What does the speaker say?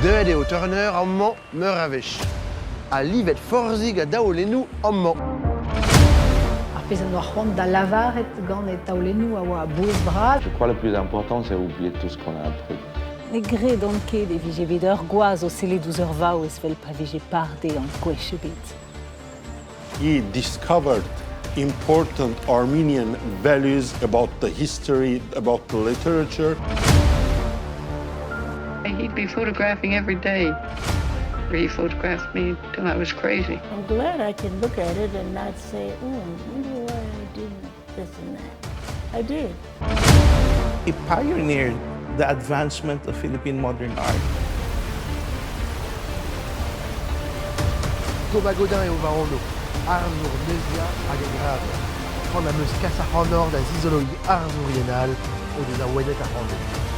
Deuet eo Turner amañ meur a wech, ha livet forzhig a daolennoù amañ. Ar pezh en doa c'hoant da lavaret gant e taolennoù a oa a-bouez-bras. Je crois le plus important, c'est oublier tout ce qu'on a appris. Ne gredan ket e vije bet ur gwaz o sellet ouzh ur vaouez 'vel pa vije par dezhañ gwech ebet. He discovered important Armenian values about the history, about the literature. He'd be photographing every day. He photographed me till I was crazy. I'm glad I can look at it and not say, oh, I wonder why I didn't this and that. I did. He pioneered the advancement of Philippine modern art. Thomas Godin eo va anv, arzour neuziañ hag engraver. C'hoant am eus kas ac'hanoc'h da zizoloiñ arzourien all o deus awenet ac'hanon.